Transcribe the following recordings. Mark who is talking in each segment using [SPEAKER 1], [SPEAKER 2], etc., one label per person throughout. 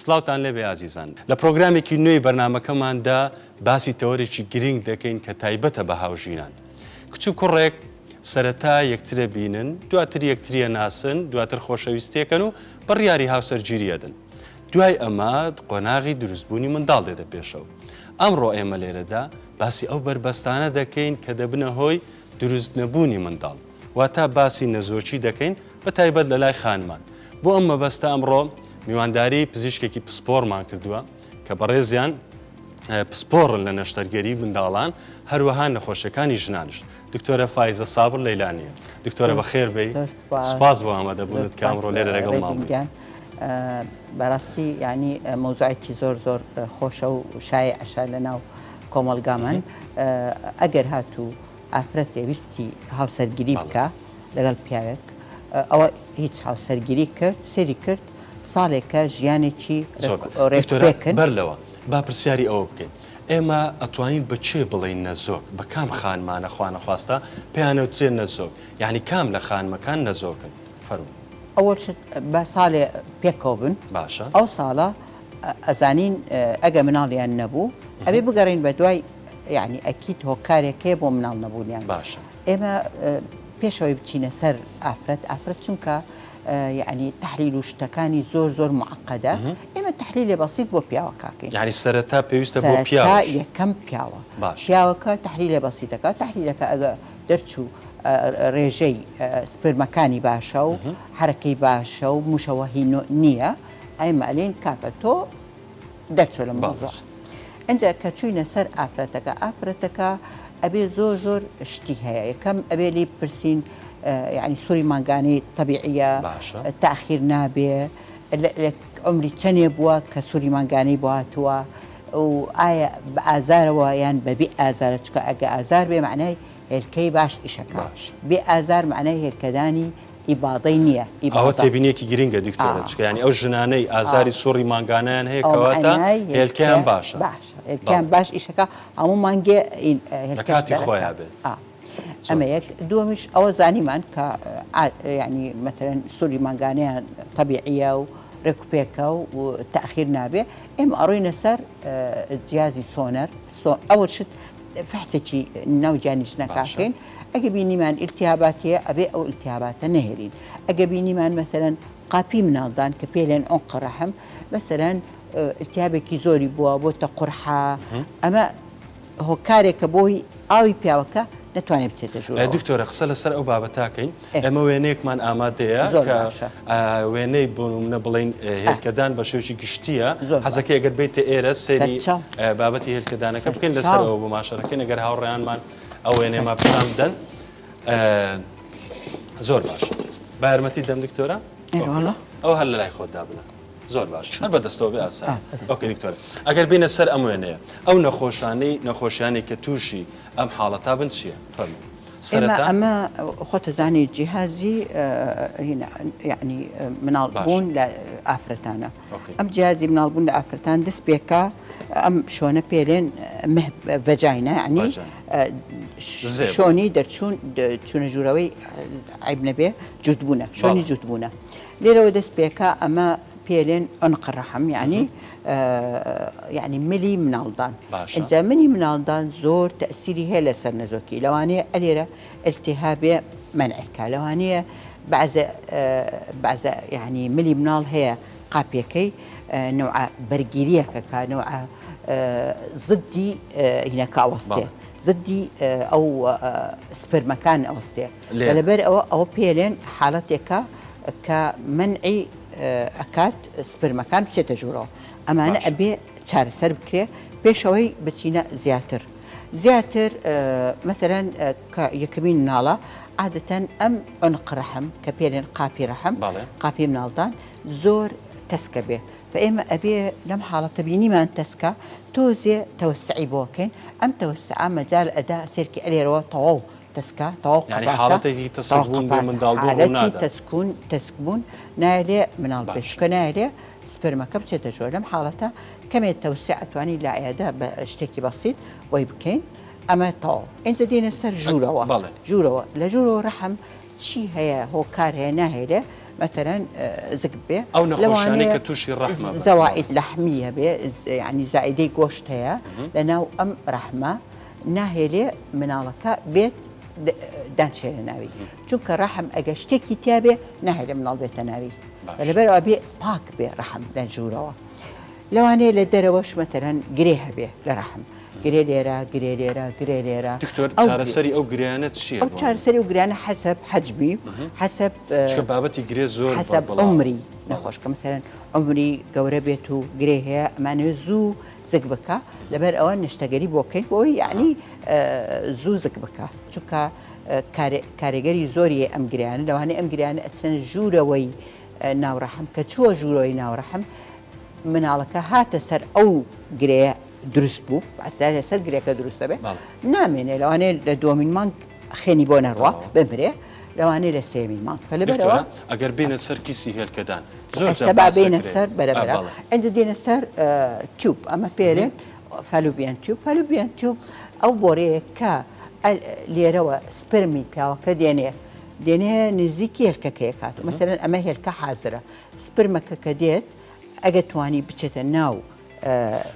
[SPEAKER 1] سڵاوتان لێبێ ئازیزان. لە پڕۆگرامێکی نوێی بەرنامەکەماندا باسی تەوەرێکی گرنگ دەکەین کە تایبەتە بە هاوژینان. کچ و کوڕێک سەرەتا یەکترە بینن، دواتر یەکتریە ناسن، دواتر خۆشەویستیەکەن و بڕیاری هاوسەرگیری ئەدەن. دوای ئەمە قۆناغی دروستبوونی منداڵ دێتە پێشەوە. ئەمڕۆ ئێمە لێرەدا باسی ئەو بەربەستانە دەکەین کە دەبنە هۆی دروست نەبوونی منداڵ. واتە باسی نەزۆکی دەکەین بە تایبەت لە لای خانمان. بۆ ئەم مەبەستە ئەمڕۆ میوانداری پزیشکێکی پسپۆڕمان کردووە کە بەڕێزیان پسپۆڕن لە نەشتەرگەری منداڵان هەروەها نەخۆشیەکانی ژنانش. دکتۆرە فایزە سابر لەیلانیە. دکتۆرە بەخێر بێی. سپاس بۆ ئامادەبوونت کە ئەمڕۆ لێرە لەگەڵمان بووی.
[SPEAKER 2] بەڕاستی یانی مەوزوعێکی زۆر زۆر خۆشە و شایعشە لەناو کۆمەڵگامان. ئەگەر هاتوو ئافرەتێ ویستی هاوسەرگیری بکا لەگەڵ پیاوێک ئەوە هیچ هاوسەرگیری کرد سەیری کرد ساڵێکە ژیانێکی ڕێکوپێکن.
[SPEAKER 1] بەر لەوە با پرسیاری ئەوە بکەین ئێمە ئەتوانین بە کێ بڵێین نەزۆک بە کام خانمانە خوانەخواستە پێیانەوترێ نەزۆک یانی کام لە خانمەکان نەزۆکن فەرموو.
[SPEAKER 2] ئەوەل شت با ساڵێ پێکەوە بن
[SPEAKER 1] باشە.
[SPEAKER 2] ئەو ساڵە ئەزانین ئەگە مناڵیان نەبوو ئەبێ بگەڕێین بە دوای یەعنی ئەکید هۆکارێک هەیە بۆ مناڵ نەبوونیان.
[SPEAKER 1] باشە.
[SPEAKER 2] ئێمە پێش ئەوەی بچینە سەر ئافرەت، ئافرەت چونکە یەعنی تەحلیل و شتەکانی زۆر زۆر معقدە، ئێمە تەحلیلێ بەسیت بۆ پیاوەکە ئەکەین.
[SPEAKER 1] یەعنی سەرەتا پێویستە بۆ پیاویش.
[SPEAKER 2] سەرەتا یەکەم پیاوە.
[SPEAKER 1] باشە.
[SPEAKER 2] پیاوەکە تەحلیلێ بەسیتەکە، تەحلیلەکە ئەگە دەرچوو ڕێژەی سپرمەکانی باشە و حەرەکەی باشە و موشەوەهی نییە، ئێمە ئەلێین کاکە تۆ دەرچۆ لەم مەوزوعە. ئینجا کە چوینە سەر ئافرەتەکە، ئافرەتەکە ئەبێ زۆر زۆر شتی هەیە، یەکەم ئەبێ لێی بپرسین یعنی سوری مانگانەی تەبیعیە، تاخیر نابێ، عومری چەنێ بووە کە سوری مانگانەی بۆ هاتووە و ئایا بە ئازارەوە یان بەبێ ئازارە، چونکە ئەگە ئازار بێ مەعنای هێلکەی باش ئیشەکا، بێ ئازار مەعنای هێلکەدانی ئیباضەی نییە
[SPEAKER 1] ئەوە ئیباضە. تێبینیەکی گرنگە دکتۆرە چونکە یانی ئەو ژنانەی ئازاری سوڕی مانگانەیان هەیە
[SPEAKER 2] ئەوە
[SPEAKER 1] کەواتە
[SPEAKER 2] مەعنای
[SPEAKER 1] هێلکەیان
[SPEAKER 2] هێلکە
[SPEAKER 1] باشە
[SPEAKER 2] باشە هێلکەیان
[SPEAKER 1] بەڵێ
[SPEAKER 2] باش ئیشەکا هەموو مانگێ
[SPEAKER 1] لە
[SPEAKER 2] هێلکەش
[SPEAKER 1] کاتی
[SPEAKER 2] دەرەکا
[SPEAKER 1] خۆیا بێت
[SPEAKER 2] ئا
[SPEAKER 1] زۆر
[SPEAKER 2] ئەمە
[SPEAKER 1] باش.
[SPEAKER 2] یەک دووەمیش ئەوە زانیمان کە یانی مەتەلەن سوری مانگانەیان تەبیعیە و رێکوپێکە و تاخیر نابێ ئێمە ئەڕۆینە سەر جیازی سۆنەر سۆ ئەوە شت فەحسێکی ناو گیانی ژنەکە
[SPEAKER 1] باشە.
[SPEAKER 2] ئەکەین ئەگە بینیمان ئیلتیهابات هەیە ئەبێ ئەو ئیلتیهاباتە نەهێلین ئەگە بینیمان مەسەلەن قاپی مناڵدان کە پێی لێن عنق رحم مەسەلەن ئیلتیهابێکی زۆری بووە بۆتە قورحە ئەمە هۆکارێکە بۆی ئاوی پیاوەکە نەتوانێت بچێتە ژوورەوە.
[SPEAKER 1] دکتۆرە قسە لەسەر ئەو بابەتاکەین ئێمە وێنەیەکمان ئامادەیە کە وێنەی بۆ نمونە بڵین هێلکەدان بە شێوەیەکی گشتیە حەزەکەی ئەگەر بیتە ئێرە سەیری بابەتی هێلکەدانەکە بکەین لەسەر ئەوە بۆ ماشەرەکەین ئەگەر هاوڕێیانمان ئەو وێنەیەمان پیشان بدەن زۆر باش با یارمەتی دەم دکتۆرە ئەو هەر لە لای خۆت دابنە زۆر باش هەر بەدەستەوە بێ ئاسان okay دکتۆر ئەگەر بینە سەر ئەم وێنەیە ئەو نەخۆشانەی نەخۆشیانی کە تووشی ئەم حاڵەتا بن چییە فەرموو
[SPEAKER 2] سەرەتا ئەمە خۆتەزانی جیهازی یعنی مناڵ بوون لە ئافرەتانە ئەم جیازی مناڵ بوون لە ئافرەتان دەست پێکا ئەم شۆنە پێلێن vagina یعنی شۆنی دەرچوون چوونە ژوورەوەی عیب نەبێ جووتبوونە شۆنی جووتبوونە لێرەوە دەست پێکا ئەمە پێلێن عنق رحم یعنی یعنی ملی مناڵدان ئینجا منی مناڵدان زۆر تەسیری هەیە لەسەر نەزۆکی لەوانەیە ئەلێرە التهابێ مەنعکا لەوانەیە بەعزە بەعزە یعنی ملی مناڵ هەیە قاپیەکەی نوعە بەرگیریەکە کا نوعە زدی هینەکە ئەوەستێ زدی ئەو سپرمەکان ئەوەستێ لەبەر ئەوە ئەوە پێلێن حاڵەتێکە کە مەنعی ئەکات سپرمەکان بچێتە ژوورەوە ئەمانە ئەبێ چارەسەر بکرێ پێشەوەی بچینە زیاتر زیاتر مەتەرەن کە یەکەمین مناڵە عادەتەن ئەم عنق رحم کە پێلێن قاپی رحم قاپی مناڵدان زۆر تەسکە بێ فە ئێمە ئەبێ لەم حاڵەتە بینیمان تەسکە تۆزێ تەوەسعی بۆ کەین ئەم تەوەسعە مەجال ئەدا سێرکی ئەلێرەوە تەواو تەسکە تەواو
[SPEAKER 1] یانی
[SPEAKER 2] قەباتە
[SPEAKER 1] حاڵەتێکی تەسک
[SPEAKER 2] تەواو
[SPEAKER 1] بوون بۆ
[SPEAKER 2] قەپاتە
[SPEAKER 1] منداڵ بوون ڕوو
[SPEAKER 2] حالەتی
[SPEAKER 1] نادا.
[SPEAKER 2] تەسکوون تەسک بوون نایەلێ مناڵ بێ
[SPEAKER 1] باشە.
[SPEAKER 2] چونکە نایەلێ سپرمەکە بچێتە ژۆر لەم حاڵەتە کەمێ تەوسع ئەتوانی لە عیادە بە شتێکی بەسیت بۆی بکەین ئەمە تەواو ئینجا دێنە سەر ژوورەوە
[SPEAKER 1] بەڵێ.
[SPEAKER 2] ژوورەوە لە ژوورەوە ڕەحم چی هەیە هۆکار هەیە ناهێلێ. مەتەرەن زگ بێ
[SPEAKER 1] ئەو نەخۆشیانەی کە تووشی ڕەحمە بن.
[SPEAKER 2] زەوائید لەحمی هەبێ یانی زائیدەی گۆشت هەیە لە ناو ئەم ڕەحمە ناهێلێ مناڵەکە بێت دانشێنە ناوی چونکە ڕەحم ئەگە شتێکی تیابێ ناهێلێ مناڵ بێتە ناوی لەبەر ئەبێ پاک بێ ڕەحم لە ژوورەوە لەوانەیە لە دەرەوەش مەتەرەن گرێ هەبێ لە ڕەحم گرێ لێرە گرێ لێرە گرێ لێرە.
[SPEAKER 1] دکتۆر چارەسەری ئەو گرێیانە چییە؟
[SPEAKER 2] ئەو چارەسەری ئەو گرێیانە حەسەب حەجمی حەسەب
[SPEAKER 1] چونکە بابەتی گرێ زۆر
[SPEAKER 2] حەسەب عومری نەخۆشکە مەتەرەن عومری گەورە بێت و گرێ هەیە ئەمانەوێ زوو زگ بکا لەبەر ئەوە نەشتەگەری بۆ کەین بۆی یعنی زوو زگ بکا چونکە کارێگەری زۆری ئەم گریانە لەوانەیە ئەم گریانە ئەچنە ژوورەوەی ناو ڕەحم کە چووە ژوورەوەی ناو ڕەحم مناڵەکە هاتە سەر ئەو گرێیە دروست بوو بەسەر سەر گرێکە دروست دەبێت نامێنێ لەوانەیە لە دووەمین مانگ خێنی بۆ نەڕوا بمرێ لەوانەیە لە سێمین مانگ کە لەبەرەوە
[SPEAKER 1] ئەگەر بینە سەر کیسی هێلکەدان
[SPEAKER 2] زۆر با بینە سەر بەرەبەرە ئەنجا دێنە سەر tube ئەمە پێرێن fallopian tube fallopian tube ئەو بۆرەیە کە لێرەوە سپرمی پیاوەکە دێنێ دێنێ نزیکی هێلکەکەی کات مەسەلەن ئەمە هێلکە حازرە سپرمەکە کە دێت ئەگە توانی بچێتە ناو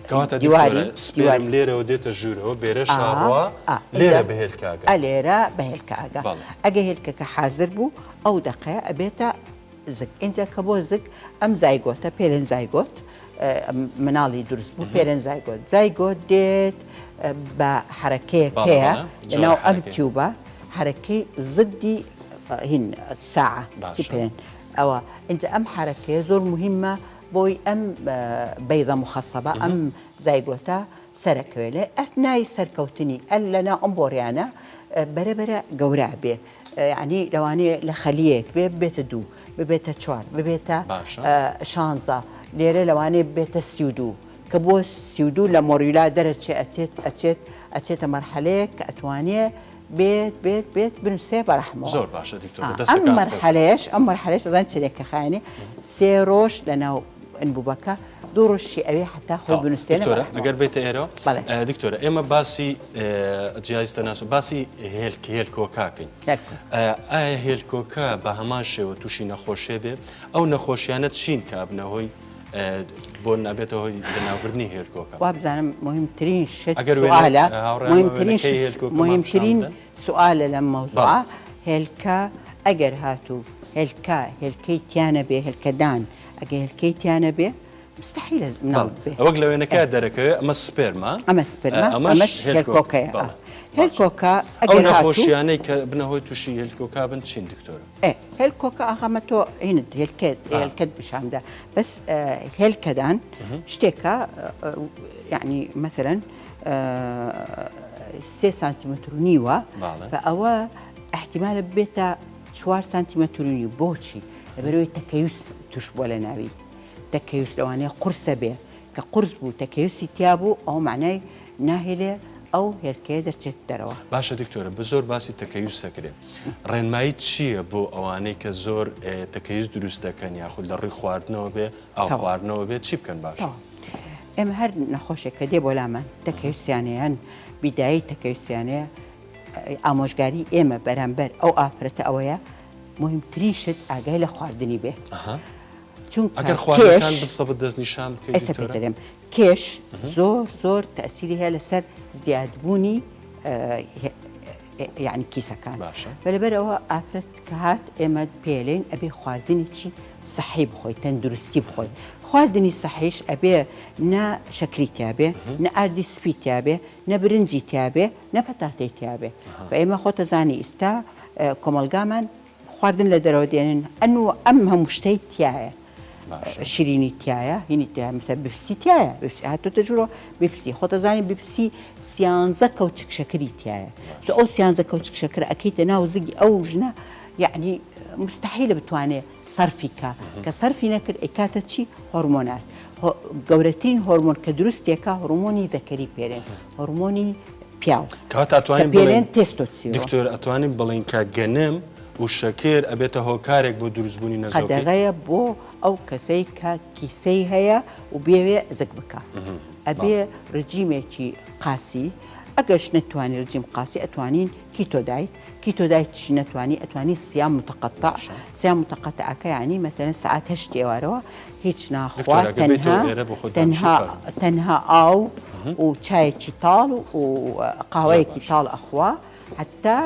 [SPEAKER 1] کەواتە دیواری سپێرم لێرەوە دێتە ژوورەوە بێرە شاڕوە لێرە بە هێلکاگە
[SPEAKER 2] لێرە بە هێلکاگە ئەگە هێلکەکە حازر بوو ئەو دەقەیە ئەبێتە زگ ئینجا کە بۆ زگ ئەم زایگۆتە پێرێن زایگۆت مناڵی دروست بوو پێرێن زایگۆت زایگۆت دێت بە حرەکەیەک هەیە لەناو ئەم تیوبە حرەکەی زدی هین ساعە چی پێێن ئەوە ئینجا ئەم حرەکەیە زۆر مهمە بۆی ئەم بەیضە مخصبە ئەم زایگۆتە سەرەکەوێ لە ئەثنای سەرکەوتنی ئەل لەناو ئەم بۆڕیانە بەرە بەرە گەورە بێ یعنی لەوانەیە لە خەلیەک بێ ببێتە دوو ببێتە چوار ببێتە شانزە لێرە لەوانەیە ببێتە 32 کە بۆ 32 لە morula دەرەچێ ئەچێت ئەچێت ئەچێتە مەرحەلەیەک کە ئەتوانێ بێت بێت بێت بنووسێ بە ڕەحمەوە.
[SPEAKER 1] زۆر باشە دکتۆر
[SPEAKER 2] ئا، ئەم
[SPEAKER 1] دەستەکانت خۆش.
[SPEAKER 2] مەرحەلەیەش ئەم مەرحەلەیەش دەزانین چەندێک کە خایەنێ سێ ڕۆژ لەناو ئەنبوبەکە دوو ڕۆژشی ئەوێ حەتا خۆی
[SPEAKER 1] تەواو
[SPEAKER 2] بنووسێنە بە
[SPEAKER 1] دکتۆرە
[SPEAKER 2] ڕەحمەوە.
[SPEAKER 1] ئەگەر بێتە ئێرەوە
[SPEAKER 2] بەڵێ.
[SPEAKER 1] ئە، دکتۆرە ئێمە باسی ئە، جیهازی تەناسول باسی هێلک هێلکۆکە کەین
[SPEAKER 2] هێلکۆ.
[SPEAKER 1] ئە، ئایا هێلکۆکە بە هەمان شێوە تووشی نەخۆشیە بێ ئەو نەخۆشیانە چین کە ئەبنە هۆی بۆ نابێتە هۆی لەناوبردنی هێلکۆکە؟
[SPEAKER 2] وابزانم مهمترین شت
[SPEAKER 1] ئەگەر وێنە
[SPEAKER 2] سوالە
[SPEAKER 1] هاوڕێیان
[SPEAKER 2] مهمترین
[SPEAKER 1] وێنەکەی هێلکۆکەمان
[SPEAKER 2] مهمترین
[SPEAKER 1] پیشان بدەن.
[SPEAKER 2] سوالە لەم مەوزوعە
[SPEAKER 1] بەڵێ.
[SPEAKER 2] هێلکە ئەگەر هاتوو هێلکە هێلکەی تیا نەبێ هێلکەدان ئەگەر هێلکەی تیا نەبێ مستحیلە مناڵ
[SPEAKER 1] بەڵێ
[SPEAKER 2] ببێ.
[SPEAKER 1] وەک لە وێنەکە دەرەکەوێ ئەمە سپێرمە
[SPEAKER 2] ئەمە سپرمە
[SPEAKER 1] ئەمەش
[SPEAKER 2] ئەمەش
[SPEAKER 1] هێلکۆکە
[SPEAKER 2] هێلکۆکەیە
[SPEAKER 1] بەڵێ.
[SPEAKER 2] هێلکۆکە
[SPEAKER 1] ئەو
[SPEAKER 2] ئەگەر هاتوو
[SPEAKER 1] نەخۆشیانەی کە بنە هۆی تووشی هێلکۆکە بن چین دکتۆرە؟
[SPEAKER 2] ئێ هێلکۆکە ئاخ ئەمە تۆ هینت هێلکەت هێلکەت پیشاندا بەس هێلکەدان شتێکە یعنی مەثلەن سێ سانتیمەتر و نیوە بە ئەوە احتیمالە ببێتە چوار سانتیمەتر و نیو بۆچی لەبەرەوەی تەکەیوس توش بووە لە ناوی تەکەیوس لەوانەیە قورسە بێ کە قورس بوو تەکەیوسی تیا بوو ئەو معنای ناهێلێ ئەو هێلکەیە دەرچێت دەرەوە.
[SPEAKER 1] باشە دکتۆرە بە زۆر باسی تەکەیوس دەکرێ ڕێنماییت چییە بۆ ئەوانەی کە زۆر تەکەیوس دروست دەکەن یاخود لە ڕووی خواردنەوە بێ ئاو خواردنەوە بێ چی بکەن باشە؟
[SPEAKER 2] ئێمە هەر نەخۆشێک کە دێ بۆ لامان تەکەیوسیانەیە یان بیدایی تەکەیوسیانەیە ئامۆژگاری ئێمە بەرامبەر ئەو ئافرەتە ئەوەیە مهمترین شت ئاگای لە خواردنی بێ چونکە
[SPEAKER 1] ئەگەر خواردنەکان بسەبت دەستنیشان بکەیت
[SPEAKER 2] ئێستا پێت دەلێم کێش زۆر زۆر تەسیری هەیە لەسەر زیادبوونی یعنی کیسەکان بە لەبەرەوە ئافرەت کە هات ئێمە پێلێن ئەبێ خواردنێکی سەحی بخۆی تەندروستی بخۆی خواردنی سەحیش ئەبێ نە شەکری تیاابێ نە ئاردی سپی تیاابێ نە برنجی تیاابێ نە پەتاتەی تیاابێ بە ئێمە خۆتەزانی ئیستا کۆمەلگامان خواردن لە دەرەوە دێنن ئەن و ئەم هەموو شتەی تایە شیرینی تایە هینی تایە مثلا بپسی تایە بپسی هاتۆتە ژوورەوە بپسی خۆتەزانی بپسی سیانزە کەوچک شەکری تایە تۆ ئەو سیانزە کەوچک شەکر ئەکەیتە ناو زگی ئەو ژنە یعنی مستحیلە بتوانێ سەرفی کا کە سەرفی نەکرد ئەیکاتە چی هۆرمۆنات گەورەترین هۆرمۆن کە دروستێکە هۆرمۆنی ذەکەری پێرێن هۆرمۆنی پیاو
[SPEAKER 1] کەواتە ئەتوانین
[SPEAKER 2] پێرێن تێستۆتسیرۆن
[SPEAKER 1] دکتۆر ئەتوانین بڵێین کە گەنم و شەکر ئەبێتە هۆکارێک بۆ دروستبوونی نەزۆکی؟
[SPEAKER 2] قەدەغەیە بۆ ئەو کەسەی کە کیسەی هەیە و بێوێ زگ بکا ئەبێ ڕجیمێکی قاسی. ئەگەرش نەتوانی رجیم قاسی ئەتوانین keto diet، keto diet ش نەتوانی ئەتوانی صیام متقطع، صیام متقطع ەکە یانی مەتەلەن سەعات هەشتی ئێوارەوە هیچ ناخوا تەنها تەنها تەنها ئاو و چایەکی تاڵ و قاوەیەکی تاڵ ئەخوا هەتا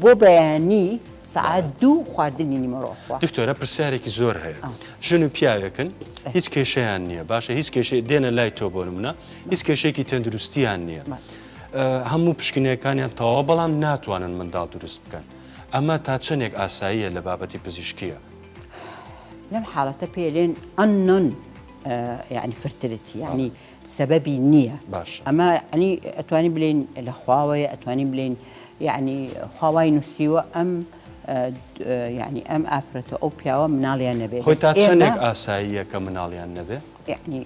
[SPEAKER 2] بۆ بەیانی سەعات دوو خواردنی نیمەڕۆ ئەخوا.
[SPEAKER 1] دکتۆرە پرسیارێکی زۆر هەیە ژن و پیاوێکن هیچ کێشەیان نییە باشە هیچ کێشەی دێنە لای تۆ بۆ نمونە هیچ کێشەیەکی تەندروستیان نییە هەموو پشکنینەکانیان تەواوە بەڵام ناتوانن منداڵ دروست بکەن ئەمە تا چەندێک ئاساییە لە بابەتی پزیشکیە؟
[SPEAKER 2] لەم حاڵەتە پێلێن unknown یعنی fertility یعنی سەبەبی نییە
[SPEAKER 1] باشە
[SPEAKER 2] ئەمە ینی ئەتوانین بلین لە خواوەیە ئەتوانین بلین یعنی خواوای نووسیوە ئەم یعنی ئەم ئافرەتە ئەو پیاوە مناڵیان نەبێت
[SPEAKER 1] خۆی تا چەندێک ئاساییە کە مناڵیان نەبێ
[SPEAKER 2] یعنی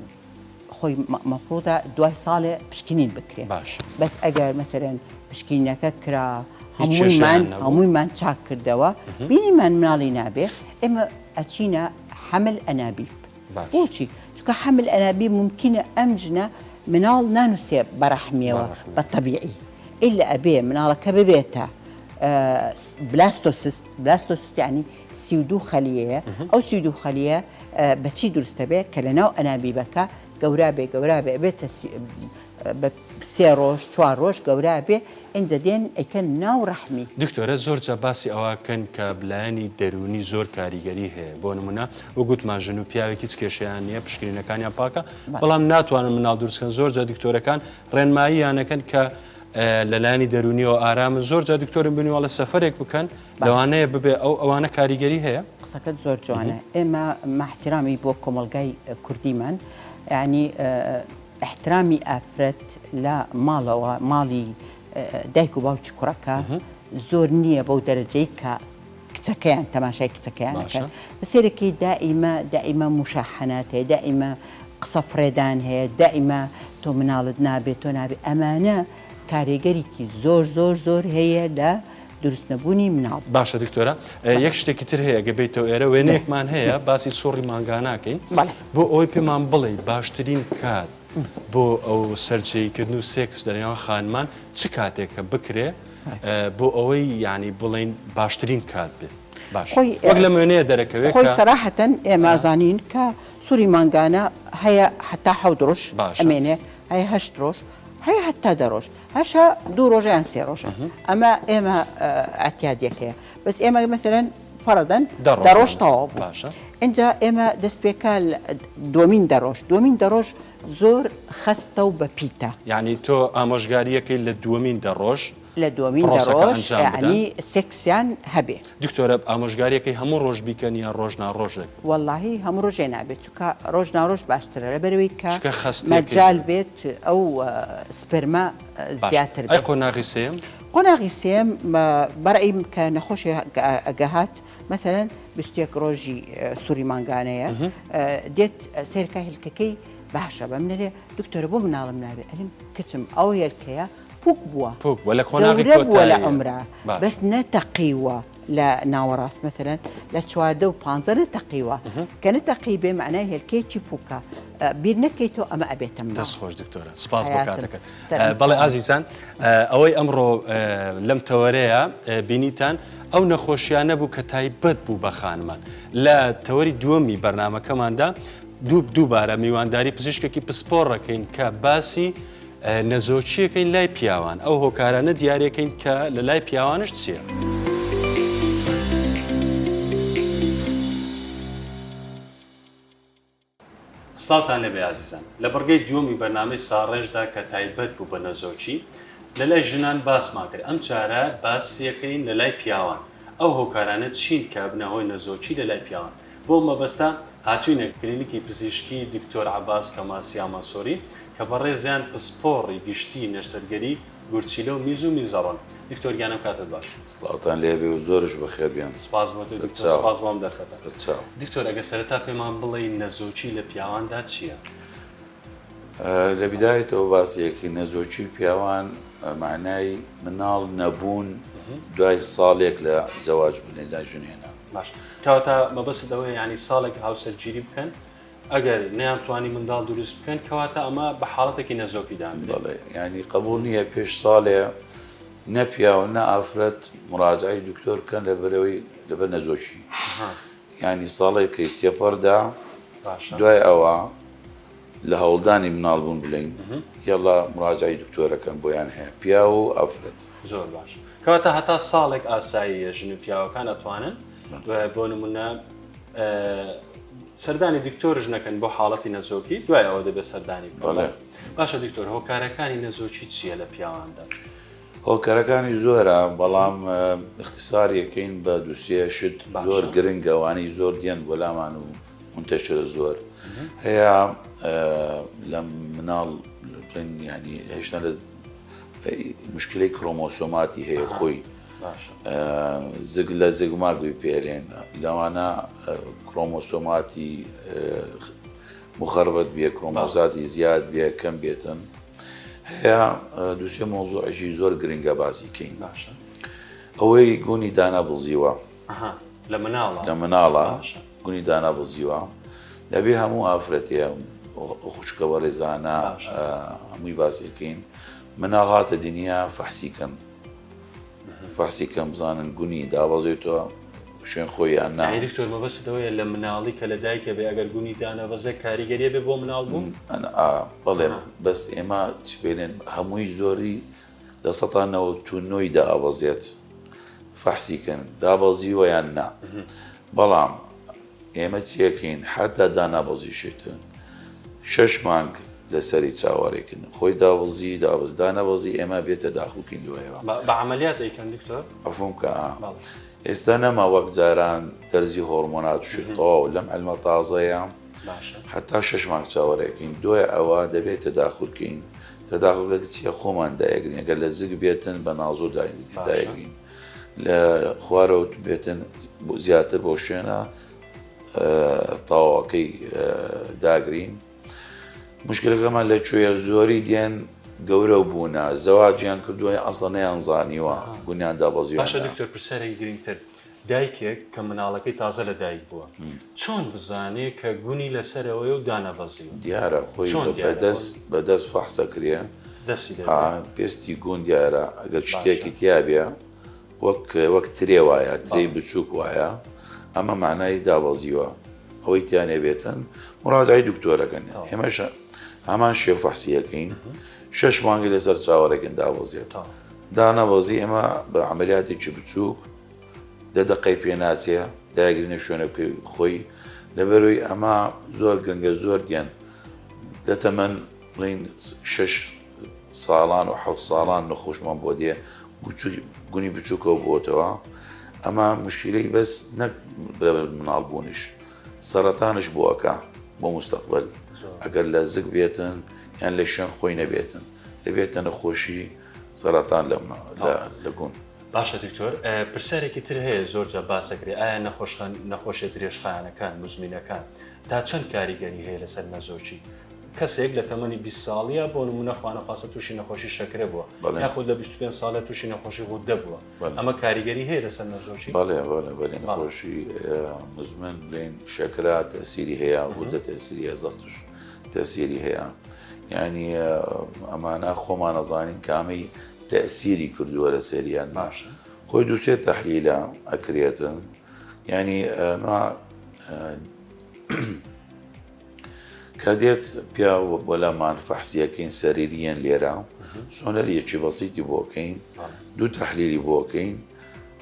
[SPEAKER 2] خۆی مەفروضە دوای ساڵێ پشکنین بکرێ
[SPEAKER 1] باشە
[SPEAKER 2] بەس ئەگەر مەتەرەن پشکینەکە کرا هەموویمان هەموویمان چاک کردەوە بینیمان مناڵی نابێ ئێمە ئەچینە حمل ئەنابیب بۆچی چونکە حمل ئەنابیب ممکنە ئەم ژنە مناڵ نانووسێ بەڕەحمیەوە بە تەبیعی ئیلا ئەبێ مناڵەکە ببێتە blastocyst blastocyst یعنی 32 خەلیەیە ئەو 32 خەلیە بەچی دروستە بێ کە لە ناو ئەنابیبەکە گەورا بێ گەورا بێ ئەبێتە بە سێ ڕۆژ چوار ڕۆژ گەورا بێ ئینجا دێن ئەیکەن ناو ڕەحمی.
[SPEAKER 1] دکتۆرە زۆر جا باسی ئەوە کەن کە لایەنی دەروونی زۆر کاریگەری هەیە بۆ نمونە وەک گوتمان ژن و پیاوێک هیچ کێشەیان نییە پشکنینەکانیان پاکە بەڵام ناتوانن مناڵ دروست کەن زۆر جا دکتۆرەکان ڕێنماییانەکەن کە لەلایەنی دەروونیەوە ئارامن زۆر جا دکتۆرم بینیوە سەفەرێک بکەن لەوانەیە ببێ ئەو ئەوانە کاریگەری هەیە؟
[SPEAKER 2] قسەکەت زۆر جوانە ئێمە ماحترامی بۆ کۆمەڵگای کوردیمان یعنی احترامی ئافرەت لە ماڵەوە ماڵی دایک و باوکی کوڕەکە زۆر نییە بەو دەرەجەی کە کچەکەیان تەماشای کچەکەیانەکەن بەسێرەکەی دائیمە دائیمە مشاحەنات هەیە دائیمە قسە فڕێدان هەیە دائیمە تۆ مناڵت نابێت تۆ نابێت ئەمانە کارێگەریکی زۆر زۆر زۆر هەیە لە دروست نەبوونی مناڵ.
[SPEAKER 1] باشە دکتۆرە یەک شتێکی تر هەیە گە بێیتەوە ئێرە وێنەیەکمان هەیە باسی سوڕی مانگاناکەین بۆ ئەوەی پێمان بڵێ باشترین کات بۆ ئەو سەرجێیکردن و سێکس لە نێوان خانمان چ کاتێکە بکرێ بۆ ئەوەی یعنی بڵین باشترین کات بێ باش
[SPEAKER 2] خۆی
[SPEAKER 1] وەک لەم وێنەیە دەرەکەوێت
[SPEAKER 2] خۆی سەراحەتەن ئێمە زانین کە سوری مانگانە هەیە حتا حەوت ڕۆژ ئەمێنێ هەیە هەشت ڕۆژ هەیە هەتا دە ڕۆژ هەشە دوو ڕۆژە یان سێ ڕۆژە ئەمە ئێمە ئەتیادیەکەیە بەس ئێمە مەسەرەن فەڕدەن دە ڕۆژ تەواو بوو
[SPEAKER 1] باشە
[SPEAKER 2] اینجا ئێمە دەست پێکا دومین دە ڕۆژ دومین دە ڕۆژ زۆر خەستە و بە پیتە
[SPEAKER 1] یعنی تۆ ئامۆژگاریەکەی لە دووەمین دە ڕۆژ
[SPEAKER 2] لە دووەمین دە
[SPEAKER 1] پرۆسەکە
[SPEAKER 2] ڕۆژ
[SPEAKER 1] ئەنجام بدەن.
[SPEAKER 2] یعنی سێکسیان هەبێ.
[SPEAKER 1] دکتۆرە ئامۆژگاریەکەی هەموو ڕۆژ بیکەن یان ڕۆژ نا ڕۆژێک؟
[SPEAKER 2] وەڵاهی هەموو ڕۆژێ نابێت چونکە ڕۆژ نا ڕۆژ باشترە لەبەرئەوەی کە
[SPEAKER 1] چونکە خەستیەکەی
[SPEAKER 2] مەجال بێت ئەو سپرمە
[SPEAKER 1] باش
[SPEAKER 2] زیاتر
[SPEAKER 1] ئەی
[SPEAKER 2] بێت.
[SPEAKER 1] قۆناغی سێیەم؟
[SPEAKER 2] قۆناغی سێیەم بەڕەئی من کە نەخۆشێ ئەگە هات مەسەلەن 21 ڕۆژی سوڕی مانگانەیە دێت سەیرکە هێلکەکەی باشە بە من ئەلێ دکتۆرە بۆ مناڵم نابێ ئەلێم کچم ئەو هێلکەیە پوک بووە
[SPEAKER 1] پوک بووە لە قۆناغی
[SPEAKER 2] گەورە بووە لە
[SPEAKER 1] کۆتاییە
[SPEAKER 2] عومرا
[SPEAKER 1] باش.
[SPEAKER 2] بەس نەتەقیوە لە ناوەڕاست مەسەلەن لە 14 و 15 نەتەقیوە کە نەتەقی بێ معنای هێلکەیەکی پوکە بیر نەکەیتەوە ئەمە ئەبێتە مناڵ.
[SPEAKER 1] دەست خۆش دکتۆرە سپاس بۆ
[SPEAKER 2] حەیاتم
[SPEAKER 1] کاتەکەت.
[SPEAKER 2] سەرم
[SPEAKER 1] بەڵێ
[SPEAKER 2] چاوم.
[SPEAKER 1] ئازیزان ئەوەی ئەمڕۆ لەم تەوەرەیە بینیتان ئەو نەخۆشیانە بوو کە تایبەت بوو بە خانمان لە تەوەری دووەمی بەرنامەکەماندا دوو دووبارە میوانداری پزیشکێکی پسپۆڕەکەین کە باسی نەزۆکییەکەین لای پیاوان، ئەو هۆکارانە دیاریەکەین کە لە لای پیاوانش چییە؟ سڵاوتان لێبێ ئازیزان لە بڕگەی دووەمی بەرنامەی ساڕێژدا کە تایبەت بوو بە نەزۆکی لە لای ژنان باسمان کرد ئەم جارە باسیەکەین لە لای پیاوان ئەو هۆکارانە چین کە ئەبنە هۆی نەزۆکی لە لای پیاوان بۆ مەبەستە هاتوینە کلینیکی پزیشکی دکتۆر عەباس کەمال سیامەنسۆری کە بەڕێزیان پسپۆڕی گشتی نەشتەرگەری گورچیلە و میز و میزەڕۆن. دکتۆر گیان ئەم کاتەت باش.
[SPEAKER 3] سڵاوتان لێبێ و زۆرش بەخێر بێن.
[SPEAKER 1] سپاس بۆ تۆ دکتۆر،
[SPEAKER 3] سەرچاو.
[SPEAKER 1] سپاس بۆ ئەم دەرفەتە.
[SPEAKER 3] سەرچاو.
[SPEAKER 1] دکتۆر ئەگەر سەرەتا پێمان بڵێی نەزۆکی لە پیاواندا چییە؟
[SPEAKER 3] لە بیدایەتەوە باسی ئەکەین نەزۆکی پیاوان مەعنای مناڵ نەبوون دوای ساڵێک لە زەواج بوون لە ژن هێنان.
[SPEAKER 1] باش کەواتە مەبەستت ئەوەیە یانی ساڵێک هاوسەرگیری بکەن. ئەگەر نەیانتوانی منداڵ دروست بکەن کەواتە ئەمە بە حاڵەتێکی نەزۆکی دانرێت.
[SPEAKER 3] بەڵێ یانی قبوڵ نییە پێش ساڵێ نە پیاو نە ئافرەت مراجعەی دکتۆر بکەن لەبەرئەوەی لەبەر نەزۆکی یانی ساڵێکی تێپەڕدا دوای ئەوە لە هەوڵدانی مناڵ بوون بلین یەڵا مراجعەی دکتۆرەکەن بۆیان هەیە پیاو و ئافرەت.
[SPEAKER 1] زۆر باش کەواتە هەتا ساڵێک ئاساییە ژن و پیاوەکان ئەتوانن بۆ نمونە سەردانی دکتۆرش نەکەن بۆ حاڵەتی نەزۆکی دوای ئەوە دەبێت سەردانی بکەن. باشە دکتۆر هۆکارەکانی نەزۆکی چییە لە پیاواندا؟
[SPEAKER 3] هۆکارەکانی زۆرە بەڵام اختصاریەکەین بە دوسێ شت زۆر گرنگە وانەی زۆر دیێن بۆ لامان و منتەشرە زۆر هەیە لە مناڵ بڵێن ینی هێشتا لە مشکلەی کرۆمۆسۆماتی هەیە خۆی زگ لە زگماک بپێرێن لەوانە کرۆمۆسۆماتی مخەربەت بێ کرۆمۆزاتی زیاد بێ کەم بێتن هەیە دوسێ مۆزوعێکی زۆر گرنگە باسی کەین
[SPEAKER 1] باشە
[SPEAKER 3] ئەوەی گونی دانا بزیوە
[SPEAKER 1] لە مناڵە
[SPEAKER 3] لە مناڵە گونی دانا بزیوە دەبێ هەموو ئافرەتێ خوشکە بەڕێزانە هەمووی باسیەکەین مناڵ هاتە دنیا فەحسی کەن فەحسی کەم بزانن گونی دابەزێتەوە شوێن خۆی یان نا.
[SPEAKER 1] یانی دکتۆر مەبەستت ئەوەیە لە مناڵی کە لە دایکە بێ ئەگەر گونی دانەبەزێ کاریگەریە بێ بۆ مناڵ بوون؟
[SPEAKER 3] ئا بەڵێ بەس ئێمە چ بێنێن هەمووی زۆری 99% ی دائەبەزێت فەحسی کەن دابەزیوە یان نا بەڵام ئێمە چیەکەین حتا دانابەزیشێتن شەش مانگ لەسەری چاوەڕێکن خۆی دابەزی دابەز دانەبەزی ئێمە بێتە داخڵکەین دوایەوە.
[SPEAKER 1] بە عەمەلیات ئەیکەن دکتۆر؟
[SPEAKER 3] عەفوم کە ئا ئێستا نەما وەک جاران دەرزی هۆرمۆنات و شت تەواو لەم عیلمە تازەیە حتا شەش مانگ چاوەڕێکین دوای ئەوە دەبێت تەداخولکەین تەداخولەکە چیە خۆمان دایگرین ئەگەر لە زگ بێتن بە نازۆ دایگرین لە خوارەوە بێتن زیاتر بۆ شوێنە تەواوەکەی داگرین مشکلەکەمان لە کوێیە زۆری دێن گەورە بوونە زەواجیان کردووە ئەسڵە نەیان زانیوە گونیان دابەزیوە.
[SPEAKER 1] باشە دکتۆر پرسیارێکی گرنگتر دایکێک کە مناڵەکەی تازە لە دایک بووە چۆن بزانێ کە گونی لەسەرەوەیە و دانەبەزیوە؟
[SPEAKER 3] دیارە خۆی
[SPEAKER 1] چۆن دیارە؟
[SPEAKER 3] بەدەست بەدەست فەحسەکرێ
[SPEAKER 1] دەستی دەبێ
[SPEAKER 3] پێستی گون دیارە ئەگەر
[SPEAKER 1] باشە
[SPEAKER 3] شتێکی تیابێ وەک وەک ترێ وایە ترێی بچووک وایە ئەمە معنای دابەزیوە ئەوەی تیا نەبێتن مراجعەی دکتۆرەکەن ئێمەش هەمان شێو فەحسیەکەین شەش مانگی لەسەر چاوەڕێکن دابەزێت دانەبەزی ئێمە بە عملیاتێکی بچووک دە دقەی پێ ناچێ داگرینە شوێنەکەی خۆی لەبەرەوەی ئەمە زۆر گرنگە زۆر دیان لە تەمەن بڵین شش ساڵان و حەوت ساڵان نەخۆشمان بۆ دێ گونی بچووکەوە بۆتەوە ئەمە مشکلەی بەس نەک مناڵ بوونیش سەرەتانش بۆ ئەکا بۆ مستەقبل ئەگەر لە زگ بێتن یان لە شوێن خۆی نەبێتن دەبێتە نەخۆشی سەرەتان لە گون.
[SPEAKER 1] باشە دکتۆر پرسیارێکی تر هەیە زۆر جار باس دەکرێت ئایا نەخۆشخان نەخۆشیە درێژخایەنەکان مزمینەکان تا چەند کاریگەری هەیە لەسەر نەزۆکی کەسێک لە تەمەنی 20 ساڵیە بۆ نمونە خوانەخواستە تووشی نەخۆشی شەکرە بووە یاخود لە 25 ساڵە تووشی نەخۆشی غودە بووە ئەمە کاریگەری هەیە لەسەر نەزۆکی؟
[SPEAKER 3] بەڵێ بەڵێ بەڵێ نەخۆشی مزمن بڵێن شەکرە تەسیری هەیە غودە تەسیری هەیە زەختش تەسیری هەیە یعنی ئەمانە خۆمان ئەزانین کامەی تەسیری کردووە لە سەریان
[SPEAKER 1] باشە
[SPEAKER 3] خۆی دووسێ تەحلیلە ئەکرێتن یعنی ئەمە کە دێت پیاو بۆ لامان فەحسیەکەین سەریریەن لێرە سۆنەریەکی بەسیتی بۆکەین دوو تەحلیلی بۆکەین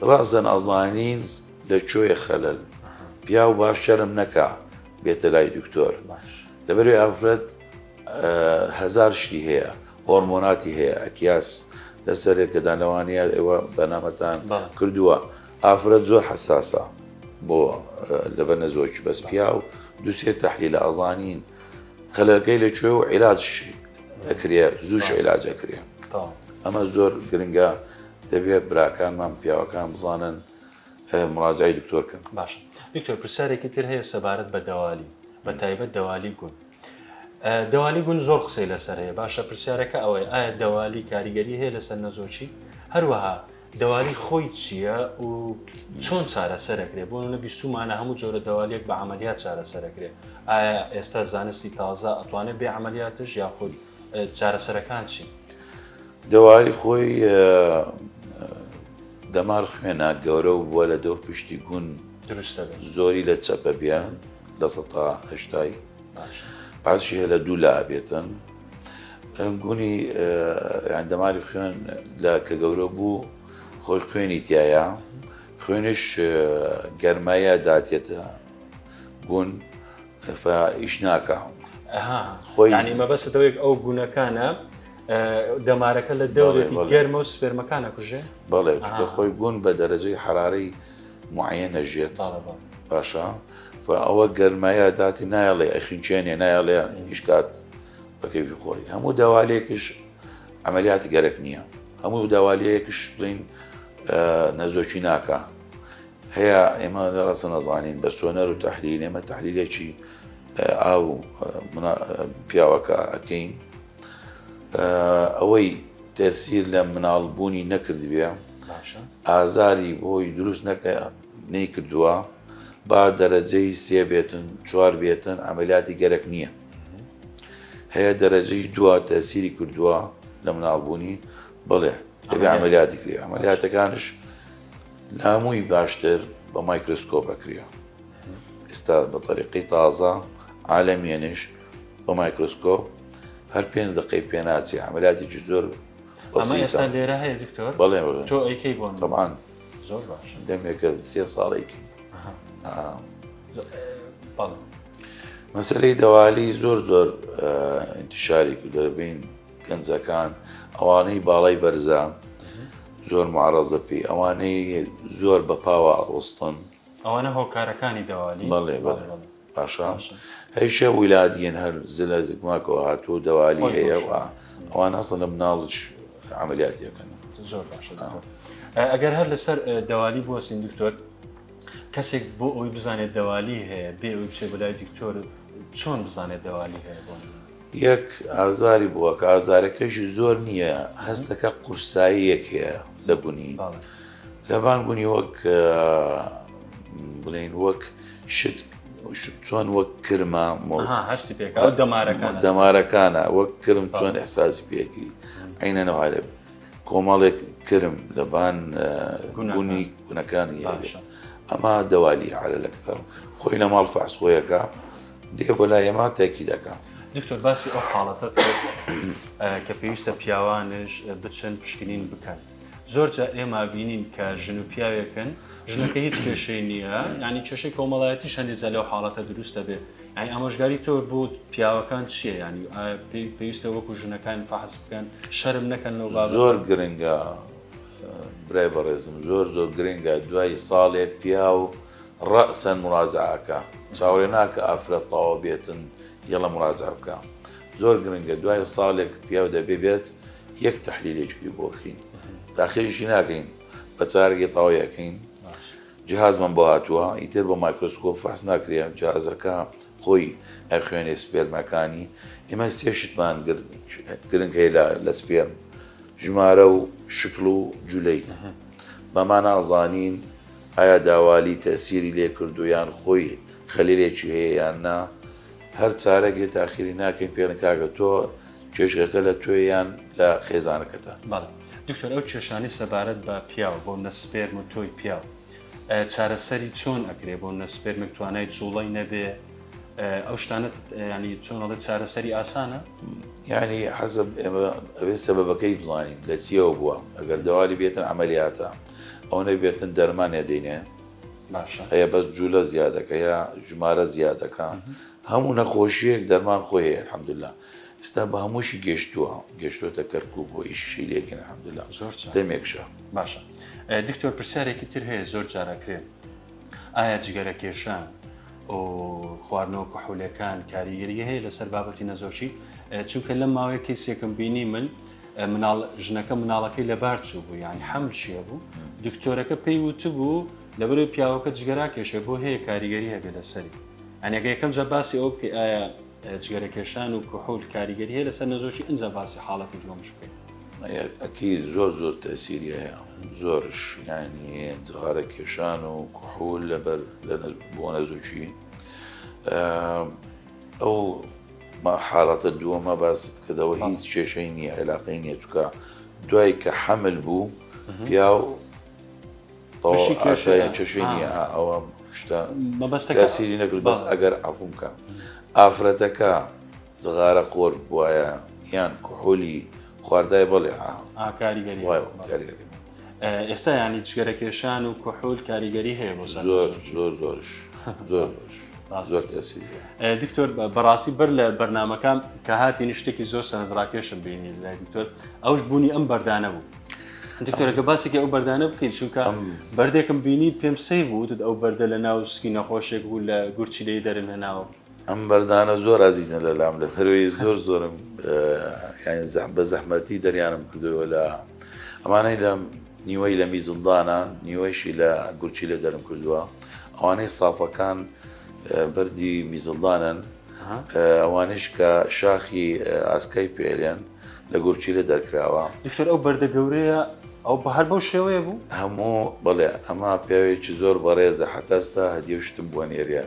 [SPEAKER 3] ڕازەن ئەزانین لە کوێ خەلەل پیاو باش شەرم نەکا بێتە لای دکتۆر لەبەروی ئافرەت هەزار شتی هەیە هۆرمۆناتی هەیە ئەکیاس لەسەرێکەدان لەوانەیە ئێوە بەنامەتان کردووە ئافرەت زۆر حەساسە بۆ لەبەر نەزۆکی بەس پیاو دوسێ تەحلیلە ئەزانین خەلەکەی لە کوێ و عیلاج ئەکرێ زووش عیلاج ئەکرێ ئەمە زۆر گرنگە دەبێت براکانمان پیاوەکان بزانن مراجعی دکتۆر کەن.
[SPEAKER 1] باشە دکتۆر پرسیارێکی تر هەیە سەبارەت بە دەوالی بە تایبەت دەوالی گون دەوالی گون زۆر قسەی لەسەر هەیە باشە پرسیارەکە ئەوەیە ئایا دەوالی کاریگەری هەیە لەسەر نەزۆکی هەروەها. دەوالی خۆی چییە و چۆن چارەسەرەکرێ؟ بۆ نمونە بیستومانە هەموو جۆرە دەوالیەک بە عەمەلیات چارەسەرەکرێ، ئایا ئێستا زانستی تازە ئەتوانێت بێ عەمەلیاتش یاخود چارەسەرەکان چین؟
[SPEAKER 3] دەوالی خۆی دەمار خوێنە گەورە و بووە لە دەور پشتی گون
[SPEAKER 1] دروستە بێت
[SPEAKER 3] زۆری لە چەپە بێ لە سەتا هەشتای باشی هەیە لە دوو لا بێتن گونی یان دەماری خوێن لە کە گەورە بوو خۆی خوێنی تایە خوێنش گەرمایە داتێتە گون ئیش ناکە
[SPEAKER 1] خۆی ینی مەبەستەوەیەک ئەو گونەکانە دەمارەکە لە دەورێتی گەرمە و سپێرمەکانە کوژێ
[SPEAKER 3] بەڵێ چکە خۆی گون بە دەرەجەی حرارەی معەنە ژێت باشە ئەوە گەرمایە داتی نایڵێ ئەخینچێنێ نایڵێ هیچکات بە کەیفی خۆی هەموو داوالێکش عملیاتی گەرەک نییە هەموو داوالەیەکش بڵین نەزۆکی ناکە هەیە ئێمە ڕاستە نەزانین بە سۆنەر و تحلیل ئێمە تحلیلێکی ئاو پیاوەکە ئەەکەین ئەوەی تەسیر لە مناڵبوونی نەکردبێ ئازاری بۆی دروست نەکە نەیکردووە با دەرەجەی سێ بێتن چوار بێتن عملیاتی گەرەک نییە هەیە دەرەجەی دوا تەسیری کردووە لە مناڵبوونی بڵێ دەبێ عملیاتی کرێ عملیاتەکانش لامووی باشتر بە مایکرۆسکۆپ ئەکرێ ئێستا بە تەریقی تازە عالەمیەنیش بە مایکرۆسکۆپ هەر پێنج دقەی پێناچێ عملیاتێکی زۆر
[SPEAKER 1] ئەمە ئێستا لێرە هەیە دکتۆر
[SPEAKER 3] بەڵێ
[SPEAKER 1] تۆ ئەیکەی بۆ
[SPEAKER 3] طبعا
[SPEAKER 1] زۆر باشە
[SPEAKER 3] دەمێکە سێ ساڵێکی مەسلەی دەوالی زۆر زۆر انتشاری کرد دەبین گەنجەکان ئەوانەی باڵای بەرزە زۆر معرەزە پێی ئەوانەی زۆر بە پاوە ئەوەستن
[SPEAKER 1] ئەوانە هۆکارەکانی دەوالی
[SPEAKER 3] بەڵێ بەڵێ باشە هەیشە ولادیەن هەر زلە زگماکەوە هاتوو دەوالی هەیە و ئەوان ئەسڵ لە مناڵش عملیاتیەکەن
[SPEAKER 1] زۆر باشە ئەگەر هەر لەسەر دەوالی بۆسین دکتۆر کەسێک بۆ ئەوی بزانێت دەوالی هەیە بێ ئەوی بچێت بەلای دکتۆر چۆن بزانێت دەوالی هەیە بۆ
[SPEAKER 3] یەک ئازاری بووە کە ئازارەکەشی زۆر نییە هەستەکە قورساییەک هەیە لە گونی لەبان گونی وەک بڵێن وەک شت چۆن وەک کرمە
[SPEAKER 1] هەستی پێکە دەمارەکان
[SPEAKER 3] دەمارەکانە وەک کرم چۆن ئەحساسی پێکی عینەنەوارێ کۆمەڵێک کرم لەبان گونی گونەکانی هەبێ ئەمە دەوالی عەلە لەکثەر خۆی لە ماڵ فەحس خۆیەکە دێ بۆ لای ئێمە تاکی دەکا.
[SPEAKER 1] دکتۆر باسی ئەو حاڵەتەت کرد کە پێویستە پیاوانش بچن پشکنین بکەن زۆر جار ئێمە بینین کە ژن و پیاوێکن ژنەکە هیچ کێشەی نییە ینی کێشەی کۆمەڵایەتیش هەندێک جار لەو حاڵەتە دروست دەبێت یانی ئامۆژگاری تۆ بۆ پیاوەکان چییە ینی پێویستە وەکو ژنەکان فەحس بکەن شەرم نەکەن لەو بابەتە؟
[SPEAKER 3] زۆر گرنگە برای بەڕێزم زۆر زۆر گرنگە دوای ساڵێ پیاو ڕەئسەن مراجعە ئەکا چاوەڕێ ناکە ئافرەت تەواو بێتن یەڵە مراجعە بکا زۆر گرنگە دوای ساڵێک پیاو دەبێ بێت یەک تەحلیلێکی بۆ بکەین تاخیریشی ناکەین بە چارەگی تەواوی ئەکەین جهازمان بۆ هاتووە ئیتر بە مایکرۆسکۆپ فەحس ناکرێ جهازەکە خۆی ئەخوێنێ سپێرمەکانی ئێمە سێ شتمان گرنگ هەیە لە سپێرم ژمارە و شکڵ و جولەی بەما نازانین ئایا داوالی تەسیری لێ کردو یان خۆی خەلیلێکی هەیە یان نا هەر چارەگێ تاخیری ناکەین پێڵێن کاکە تۆ کێشەکە لە تۆ یان لە خێزانەکەتە.
[SPEAKER 1] بەڵێ دکتۆر ئەو کێشانەی سەبارەت بە پیاو بۆ منە سپێرم و تۆی پیاو چارەسەری چۆن ئەکرێ بۆ منە سپێرمێک توانای جوڵەی نەبێ ئەو شتانە ینی چۆن ئەڵێ چارەسەری ئاسانە؟
[SPEAKER 3] یعنی حەزب ئێمە ئەوێ سەبەبەکەی بزانین لە چیەوە بووە ئەگەر دەوالی بێتن عملیاتە ئەو نەبێتن دەرمان ئەدەینێ
[SPEAKER 1] باشە
[SPEAKER 3] هەیە بەس جولە زیادەکە یا ژمارە زیادەکە هەموو نەخۆشیەک دەرمان خۆی هەیە الحمدلله ئێستا بە هەمووشی گەشتووە گەشتوەتە کەرکوک بۆ ئیشی لێکن الحمدلله
[SPEAKER 1] زۆر چاک.
[SPEAKER 3] دەمێکشە
[SPEAKER 1] باشە دکتۆر پرسیارێکی تر هەیە زۆر جارەکرێ ئایا جگەرە کێشان و خواردنەوە کحولەکان کاریگەری هەیە لەسەر بابەتی نەزۆکی چونکە لەم ماوەیە کەیسێکم بینی من مناڵ ژنەکە مناڵەکەی لەبار چوو بوو یعنی حەمل شیە بوو دکتۆرەکە پێی وتبوو لەبەرەوەی پیاوەکە جگەرا کێشێ بۆ هەیە کاریگەری هەبێ لەسەری یعنی ئەگەر یەکەم جار باسی ئەوە بکەی ئایا جگەرە کێشان و کحول کاریگەری هەیە لەسەر نەزۆکی ئینجا باسی حاڵەتی دووەمش بکەین.
[SPEAKER 3] ئەکید زۆر زۆر تەسیری هەیە زۆرش یانی جغارە کێشان و کحول لەبەر بۆ نەزۆکی ئەو حاڵەتە دووەمە باست کردەوە هیچ کێشەی نییە عێلاقەی نییە چکە دوای کە حەمل بوو پیاو ئاسایە کێشەی نییە ئەوە شتە تەسیری نەکرد بەس ئەگەر عەفوم کە ئافرەتەکە جغارە خۆر بوایە یان کحولی خواردای بەڵێ
[SPEAKER 1] کاریگەری کاریگەری ئێستا ینی جگەرە کێشان و کحول کاریگەری هەیە بۆ
[SPEAKER 3] زۆر زۆر زۆرش زۆر زۆر تەسیر
[SPEAKER 1] دکتۆر بەڕاستی بەر لە بەرنمەکان کە هاتینی شتێکی زۆر سەرنجڕاکێشم بینی لای دکتۆر ئەوش بوونی ئەم بەردانە بوو دکتۆرەکە باسێکی ئەو بەردانە بکەین چونکە بەردێکم بینی پێم سەیر بوو ئەو بەردە لە ناو سکی نەخۆشێک بوو لە گورچیلەی دەرم هێناوە
[SPEAKER 3] ئەم بەردانە زۆر ئازیزن لە لام لە فەروی زۆر زۆرم یانی بە زەحمەتی دەریانم کردەوە لە ئەمانەی لە نیوەی لە میزڵدانە نیوەیشی لە گورچی لە دەرم کردووە ئەوانەی سافەکان بەردی میزڵدانن ئەوانش کە شاخی ئاسکای پێلێن لە گورچیلە دەرکراوە.
[SPEAKER 1] دکتۆر ئەو بەردە گەورەیە ئەو بە هەر بەو شێوەیە بوو؟
[SPEAKER 3] هەموو بەڵێ ئەمە پیاوێکی زۆر بەڕێزە حتا ئێستا هەدیە و شتم بۆ نێریە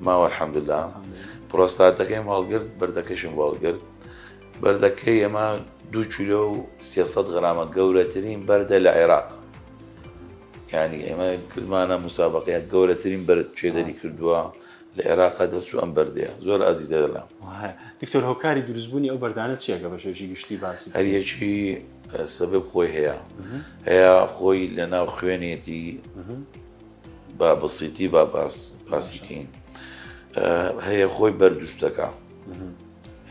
[SPEAKER 3] ماوە الحمدلله پرۆستاتەکەیم هەڵگرت بەردەکەشم بۆ هەڵگرت بەردەکەی ئەمە دو کیلۆ و 300 غرامە گەورەترین بەردە لە عێراق یعنی ئێمە کردمانە مسابقەیە گەورەترین بەرد چێ دەری کردووە لە عێراقا دەرچوو ئەم بەردەیە زۆر ئازیزە لەلام. وایە
[SPEAKER 1] دکتۆر هۆکاری دروستبوونی ئەو بەردانە چییە کە بە شێوەیەکی گشتی باسی
[SPEAKER 3] بکەین؟ هەریەکی سەبەب خۆی هەیە هەیە خۆی لە ناو خوێنێتی با بەسیتی با باس باسی کەین هەیە خۆی بەردوستەکە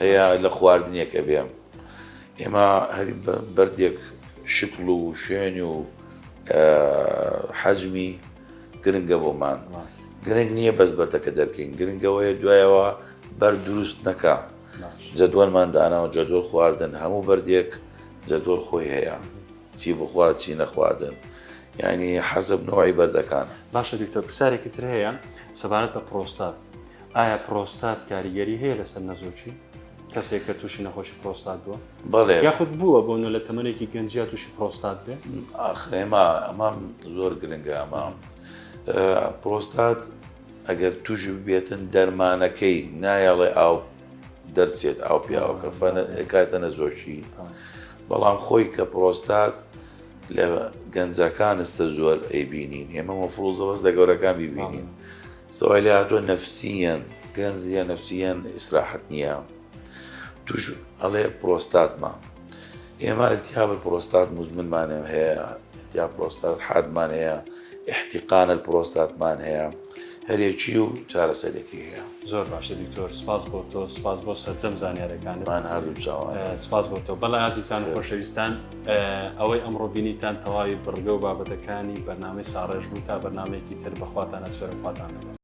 [SPEAKER 3] هەیە لە خواردنێکە بێ ئێمە هەر بەردێک شکل و شوێن و حەجمی گرنگە بۆمان گرنگ نییە بەس بەردەکە دەرکەین گرنگەوەیە دوایەوە بەر دروست نەکا جەدوەلمان داناوە جەدوەل خواردن هەموو بەردێک جەدوەل خۆی هەیە چی بخوا چی نەخوادن یعنی حەسب نوعی بەردەکان.
[SPEAKER 1] باشە دکتۆر پرسیارێکی تر هەیە سەبارەت بە پرۆستات ئایا پرۆستات کاریگەری هەیە لەسەر نەزۆکی؟ کەسێک کە تووشی نەخۆشی پرۆستات بووە
[SPEAKER 3] بەڵێ
[SPEAKER 1] یاخود بووە بۆ نە لە تەمەنێکی گەنجیا تووشی پرۆستات بێ؟
[SPEAKER 3] ئاخر ئێمە ئەمە زۆر گرنگە ئەمە پرۆستات ئەگەر تووش بێتن دەرمانەکەی نایەڵێ ئاو دەرچێت ئاو پیاوەکە کاتە نەزۆکی بەڵام خۆی کە پرۆستات لە گەنجەکانستە زۆر ئەیبینین ئێمە مەفروزە بەس لە گەورەکان بیبینین سەوای لێ هاتووە نەفسیەن گەنج نیە نەفسیەن ئیسراحەت نییە توش ئەڵێ پرۆستاتمە ئێمە التهاب الپرۆستات مزمنمان هەیە التهاب پرۆستات حادمان هەیە احتقان الپرۆستاتمان هەیە هەرێکی و چارەسەرێکی هەیە.
[SPEAKER 1] زۆر باشە دکتۆر سپاس بۆ تۆ سپاس بۆ سەرجەم زانیارەکانت.
[SPEAKER 3] مان هەردوو چاوان.
[SPEAKER 1] سپاس بۆ تۆ. بەڵێ ئازیزان و خۆشەویستان ئەوەی ئەمڕۆ بینیتان تەواوی بڕگە و بابەتەکانی بەرنامەی ساڕێژ بوو تا بەرنامەیەکی تر بەخواتان ئەسپێرم خواتان لەگەڵ.